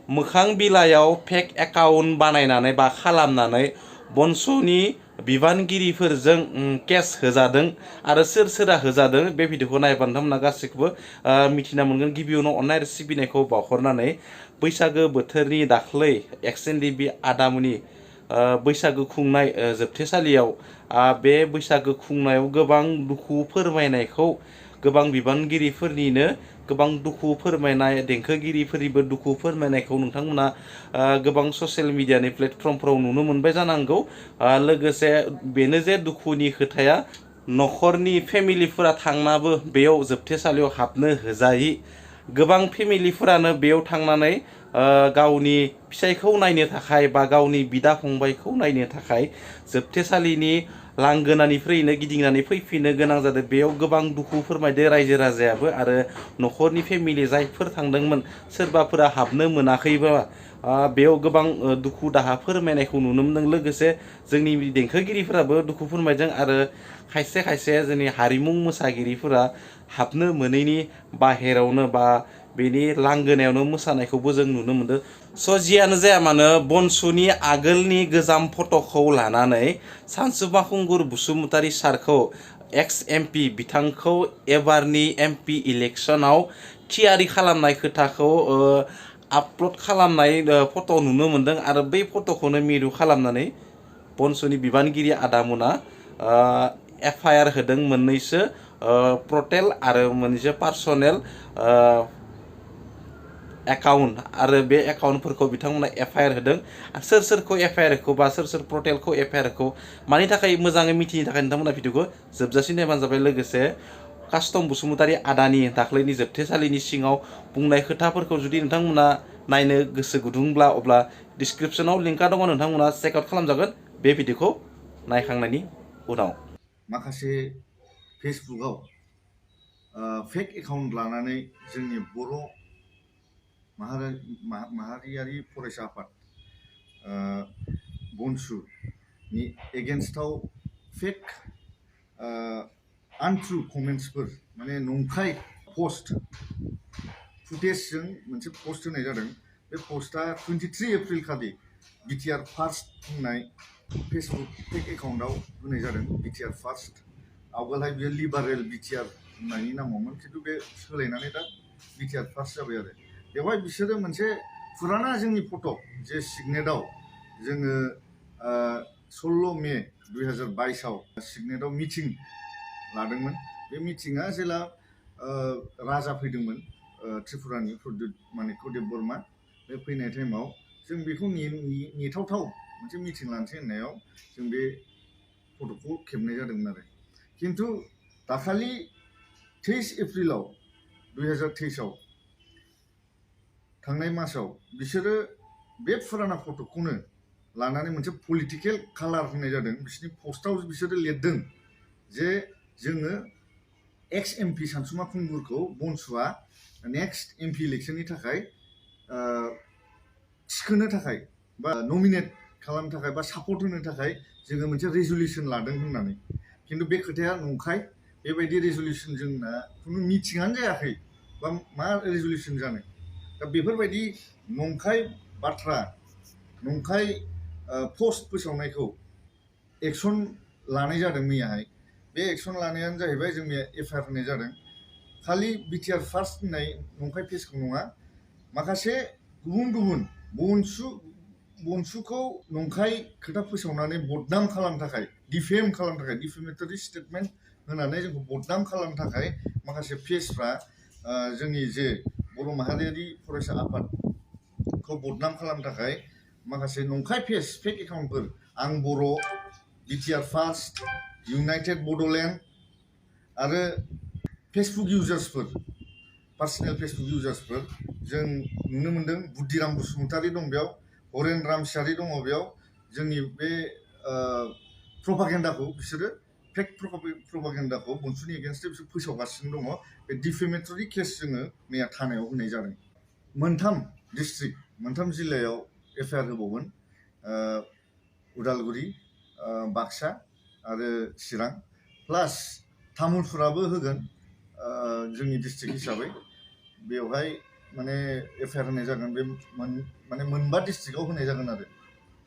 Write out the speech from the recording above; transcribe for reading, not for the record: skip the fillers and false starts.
मोखां बिलाइयाव फेक एकाउन्ट बानायनानै बा खालामनानै बनसुनि बिबानगिरिफोरजों केस होजादों आरो सोर सोरा होजादों बे भिडिअखौ नायबा नोंथांमोना गासैखौबो मिथिना मोनगोन। गिबियावनो अननाय आरो सिबिनायखौ बावहरनानै बैसागो बोथोरनि दाख्लै एक्सएनडिबि आदामुनि बैसागो खुंनाय जोबथेसालियाव बे बैसागो खुंनायाव गोबां दुखु फोरमायनायखौ गोबां बिबानगिरिफोरनिनो गोबां दुखु फोरमायनाय देंखोगिरिफोरनिबो दुखु फोरमायनायखौ नोंथांमोना गोबां ससियेल मिडियानि प्लेटफर्मफोराव नुनो मोनबाय जानांगौ। लोगोसे बेनो जे दुखुनि खोथाया नखरनि फेमिलिफोरा थांनाबो बेयाव जोबथेसालियाव हाबनो होजायै गोबां फेमिलिफोरानो बेयाव थांनानै गावनि फिसायखौ नायनो थाखाय बा गावनि बिदा फंबायखौ नायनो थाखाय जोबथेसालिनि लांगोनानिफ्रायनो गिदिंनानै फैफिननो गोनां जादों। बेयाव गोबां दुखु फोरमायदो रायजो राजायाबो आरो नखरनि फेमिलि जायफोर थांदोंमोन सोरबाफोरा हाबनो मोनाखैबा बेयाव गोबां दुखु दाहा फोरमायनायखौ नुनो मोनदों। लोगोसे जोंनि देंखोगिरिफोराबो दुखु फोरमायदों आरो खायसे खायसे जोंनि हारिमु मोसागिरिफोरा हाबनो मोनैनि बाहेरावनो बा बेनि लांगोनायावनो मोसानायखौबो जों नुनो मोनदों। स' जियानो जाया मानो बनसुनि आगोलनि गोजाम फट'खौ लानानै सानसुमाखुंगुर बसुमतारी सारखौ एक्स एमपि बिथांखौ एबारनि एमपि इलेक्सनाव थियारि खालामनाय खोथाखौ आपल'ड खालामनाय फट' नुनो मोनदों आरो बै फट'खौनो मिरु खालामनानै बनसुनि बिबानगिरि आदामोना एफआइआर होदों मोननैसो पर्टेल आरो मोनसे पार्सनेल एकाउन्ट आरो बे एकाउन्टफोरखौ बिथांमोना एफआइआर होदों। सोर सोरखौ एफआइआरखौ बा सोर सोर पर्टेलखौ एफआइआरखौ मानि थाखाय मोजाङै मिथिनो थाखाय नोंथांमोना भिडिअखौ जोबजासिम नायबानो जाबाय। लोगोसे कास्टम बसुमतारी आदानि दाख्लैनि जोबथेसालिनि सिङाव बुंनाय खोथाफोरखौ जुदि नोंथांमोना नायनो गोसो गुदुंब्ला अब्ला डिसक्रिपसनाव लिंकआ दङ, नोंथांमोना चेकआउट खालामजागोन बे भिडिअखौ नायखांनायनि उनाव। माखासे फेसबुकआव फेक एकाउन्ट लानानै जोंनि बर' माहारियारि फरायसा आफाद बनसुनि एगेन्स्टआव फेक आनट्रु कमेन्ट्सफोर माने नंखाय पस्ट फुटेजजों मोनसे पस्ट होनाय जादों। बे पस्टआ 23 एप्रिल खालि बिटिआर फार्स्ट होननाय फेसबुक फेक एकाउन्टआव होनाय जादों। बिटिआर फार्स्ट आवगोलहाय बेयो लिबारेल बिटिआर होननायनि नामावमोन, खिन्थु बे सोलायनानै दा बिटिआर फार्स्ट जाबाय आरो बेवहाय बिसोरो मोनसे फुराना जोंनि फट' जे सिगनेटआव जोङो 16 मे 2022आव सिगनेटआव मिटिं लादोंमोन। बे मिटिङा जेला राजा फैदोंमोन त्रिपुरानि हृदयेव बर्मा, बे फैनाय टाइमाव जों बेखौ नेथावथाव मोनसे मिटिं लानोसै होननायाव जों बे फट'खौ खेबनाय जादोंमोन आरो। खिन्थु दाखालि 23 एप्रिलाव 2023आव थांनाय मासाव बिसोरो बे फुराना फट'खौनो लानानै मोनसे पलिटिकेल कालार होनाय जादों। बिसोरनि पस्टआव बिसोरो लिरदों जे जोङो एक्स एमपि सानसुमा खुंगुरखौ बनसुआ नेक्स्ट एमपि इलेक्सननि थाखाय थिखोनो थाखाय बा नमिनेट खालामनो थाखाय बा सापर्ट होनो थाखाय जोङो मोनसे रेजुलेसन लादों होननानै। खिन्थु बे खोथाया नंखाय। बेबायदि रेजुलेसन जोंना खुनु मिटिङानो जायाखै बा मा रेजुलेसन जानो। दा बेफोरबायदि नंखाय बाथ्रा नंखाय पस्ट फोसावनायखौ एक्सन लानाय जादों मैयाहाय। बे एक्सन लानायानो जाहैबाय जोंनि एफआइआर होनाय जादों। खालि बिटिआर फार्स्ट होननाय नंखाय पेजखौ नङा, माखासे गुबुन गुबुन बनसुखौ नंखाय खोथा फोसावनानै बदनाम खालामनो थाखाय डिफेम खालामनो थाखाय डिफेमेटरि स्टेटमेन्ट होनानै जोंखौ बदनाम खालामनो थाखाय माखासे पेजफ्रा जोंनि जे बर' माहारियारि फरायसा आफादखौ बदनाम खालामनो थाखाय माखासे नंखाय पेज फेक एकाउन्टफोर आं बर' बिटिआर फार्स्ट इउनाइटेड बड'लेण्ड आरो फेसबुक इउजार्सफोर पार्सनेल फेसबुक इउजार्सफोर जों नुनो मोनदों। बुद्धिराम बसुमतारी दं बेयाव, हरेन रामसियारि दङ बेयाव। जोंनि बे प्रपागेन्डाखौ बिसोरो फेक प्रपागेन्डाखौ बनसुनि एगेन्स्टै बिसोर फोसावगासिनो दङ। बे डिफेमेटरि केस जोङो मैया थानायाव होनाय जादों। मोनथाम डिस्ट्रिक्ट मोनथाम जिल्लायाव एफआइआर होबावगोन, उदालगुरि, बाक्सा आरो चिरां, प्लास तामुलपुराबो होगोन जोंनि डिस्ट्रिक्ट हिसाबै। बेवहाय माने एफआइआर होनाय जागोन बे माने मोनबा डिस्ट्रिक्टआव होनाय जागोन आरो